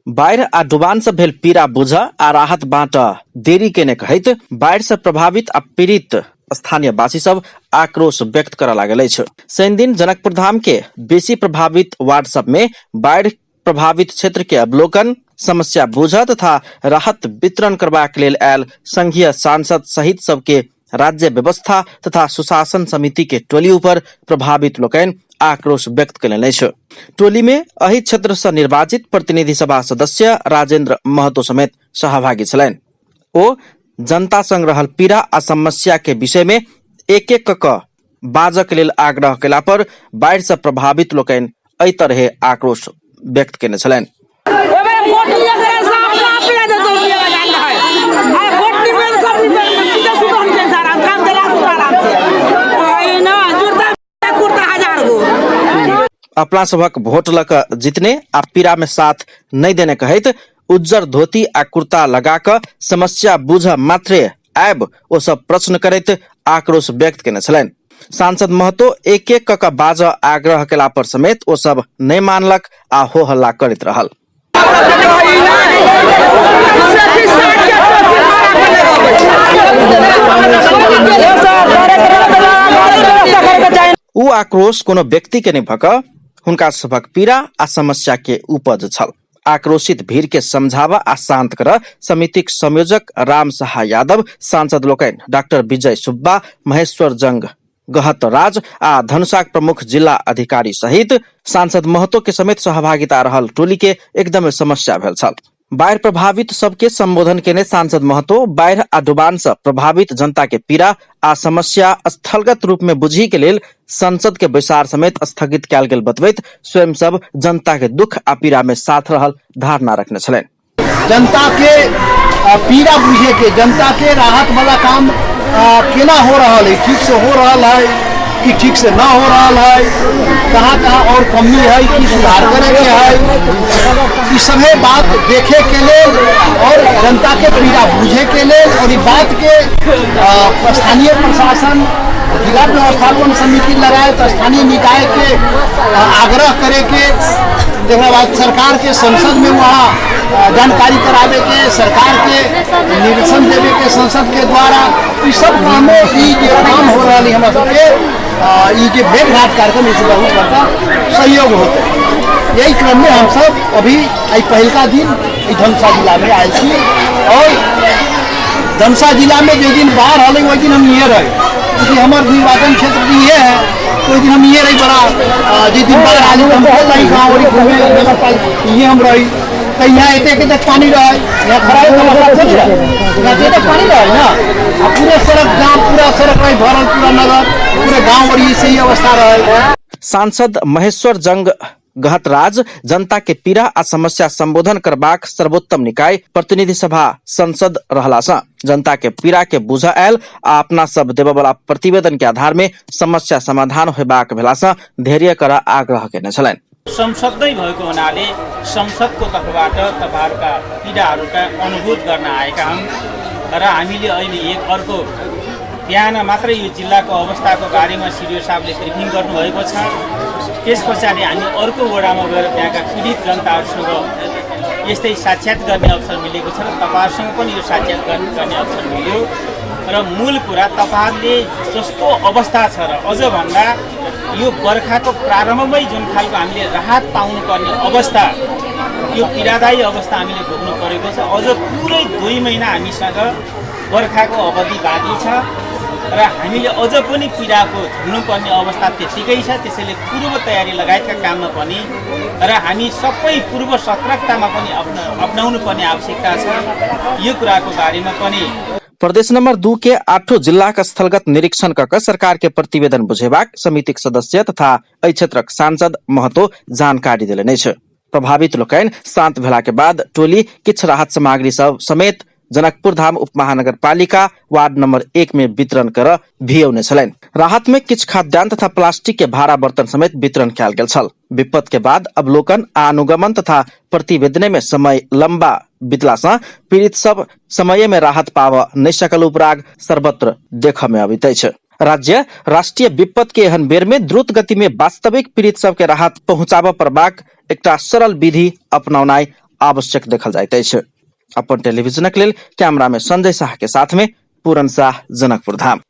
बाढ़ि आ डुबान से भेल पीड़ा बुझ आ राहत बाँट देरी केने कहैत बाढ़ि से प्रभावित आ पीड़ित स्थानीय वासी सब आक्रोश व्यक्त करऽ लागल अछि। शनि दिन जनकपुर धाम के बेसी प्रभावित वार्ड सब में बाढ़ि प्रभावित क्षेत्र के अवलोकन, समस्या बुझ तथा राहत वितरण करबाक लेल आयल संघीय सांसद सहित सबके राज्य व्यवस्था तथा सुशासन समिति के टोली ऊपर प्रभावित लोकनि आक्रोश व्यक्त कयलनि अछि। टोली में एहि क्षेत्र से निर्वाचित प्रतिनिधि सभा सदस्य राजेंद्र महतो समेत सहभागी छलनि। ओ जनता संग रहल पीड़ा आ समस्या के विषय में एक एक क बाजक लेल आग्रह कयला पर बाढ़ि से प्रभावित लोकनि एहि तरहे आक्रोश व्यक्त केने छलनि। अपना सभक वोट लऽ कऽ जितने आ पीड़ा में साथ नहि देने कहैत उज्जर धोती आ कुर्ता लगा कऽ समस्या बुझ मात्रे आबि ओ सब प्रश्न करैत आक्रोश व्यक्त केने छलनि। सांसद महतो एक एक कऽ कऽ बाजऽ आग्रह केला पर समेत ओ सब नहि मानलक आ हो हल्ला करैत रहल। ओ आक्रोश कोनो व्यक्ति के नहि भऽ कऽ हुनका सभक पीड़ा आ समस्या के उपज छल। आक्रोशित भीड़ के समझाबऽ आ शांत करऽ समितिक संयोजक राम साहा यादव, सांसद लोकनि डॉक्टर विजय सुब्बा, महेश्वर जंग गहत राज आ धनुषाक प्रमुख जिला अधिकारी सहित सांसद महतो के समेत सहभागिता रहल टोली के एकदमे समस्या भेल छल। बाढ़ि प्रभावित सबके संबोधन केने सांसद महतो बाढ़ि आ डुबान से प्रभावित जनता के पीड़ा आ समस्या स्थलगत रूप में बुझी के लेल संसद के बैसार समेत स्थगित कयल गेल बतबैत स्वयं सब जनता के दुख आ पीड़ा में साथ रहल धारणा रखने छलनि। जनता के पीड़ा बुझे के, जनता के राहत वाला काम केना हो रहा है, ठीक से हो रहा है कि ठीक से ना हो रहा है, कहाँ कहाँ और कमी है, की सुधार करे के है, ये सभी बात देखे के लेल और जनता के पीड़ा बुझे के लेल और ये बात के स्थानीय प्रशासन, जिला व्यवस्थापन समिति लगाए तो स्थानीय निकाय के आग्रह करे के, तकरा बाद सरकार के संसद में वहाँ जानकारी करावे के, सरकार के निर्देशन देवे के संसद के द्वारा, ई सब कामों ई जे काम हो रहा है हमरा सबके, ई जे भेंट घाट कार्यक्रम इस बहुत बड़का सहयोग होते। यही क्रम में हम सब अभी एहि पहिलका दिन ई धनुषा जिला में आयल छी और धनुषा जिला में जे दिन बाढ़ हलै ओहि दिन हम इहे रही, क्योंकि हमर निर्वाचन क्षेत्र इहे है, तो ओहि दिन हम इहे रही बड़ा, जे दिन बाढ़ आयल हम बहुत रही गाँव और घूमे नगर पालिका इहे हम रही, तो यहाँ एते एते तक पानी रहे, यहाँ खड़ा होकर थोड़ी रहे, यहाँ एते तक पानी रहे ना, आ पूरे सड़क जाम, पूरा सड़क रहे भरल, पूरा नगर पूरे गाँव और ये सही अवस्था रहे। सांसद महेश्वर जंग गहतराज जनता के पीड़ा आ समस्या संबोधन करबाक सर्वोत्तम निकाय प्रतिनिधि सभा संसद रहला सँ जनता के पीड़ा के बुझ आयल आ अपना सब देबय वाला प्रतिवेदन के आधार में समस्या समाधान होबाक भेला सँ धैर्य कर आग्रह केने छलनि। संसद नै भएको हुनाले संसदको तर्फबाट तपाईहरुका पीडाहरुका अनुभूत गर्न आएका हौं र हामीले अहिले एक अर्को बिहान मात्रै यो जिल्लाको अवस्थाको बारेमा सिडिओ साहबले ब्रिफिङ गर्नुभएको छ। त्यस पछाडि हामी अर्को वडामा गएर त्यहाँका पीडित जनताहरूसँग यस्तै साक्षात गर्ने अवसर मिलेको छ र तपाईहरुसँग पनि यो साक्षात गर्ने अवसर मिल्यो र मूल कुरा तपाईहरुले जस्तो अवस्था छ र अझभन्दा यो बर्खाको प्रारम्भमै जुन खालको हामीले राहत पाउनुपर्ने अवस्था, यो पीडादायी अवस्था हामीले भोग्नु परेको छ। अझ पुरै 2 महिना हामीसँग बर्खाको अवधि बाँकी छ र हामीले अझ पनि पीडाको झेल्नुपर्ने अवस्था त्यतिकै छ। त्यसैले पूर्व तयारी लगायतका काममा पनि र हामी सबै पूर्व सतर्कतामा पनि अपनाउनु पर्ने आवश्यकता छ। यो कुराको बारेमा पनि प्रदेश नंबर 2 के 8 जिलाक स्थलगत निरीक्षण क क सरकार के प्रतिवेदन बुझेबाक समितिक सदस्य तथा एहि क्षेत्रक सांसद महतो जानकारी देलनि अछि। प्रभावित लोकनि शांत भेला के बाद टोली किछु राहत सामग्री सब समेत जनकपुर धाम उपमहानगर पालिका वार्ड नंबर 1 में वितरण कर भियौने छलनि। राहत में किछु खाद्यान्न तथा प्लास्टिक के भाड़ा बर्तन समेत वितरण कयल गेल छल। विपत्त के बाद अवलोकन आ अनुगमन तथा प्रतिवेदने में समय लंबा बितला सँ पीड़ित सब समय में राहत पाबऽ नहि सकल उपराग सर्वत्र देखऽ में अबैत अछि। राज्य राष्ट्रीय विपत्त के एहन बेर में द्रुत गति में वास्तविक पीड़ित सबके राहत पहुंचाबऽ पड़बाक एकटा सरल विधि अपनौनाइ आवश्यक देखल जाइत अछि। अपन टेलीविजनक लेल कैमरा में संजय शाह के साथ में पूरन शाह, जनकपुर धाम।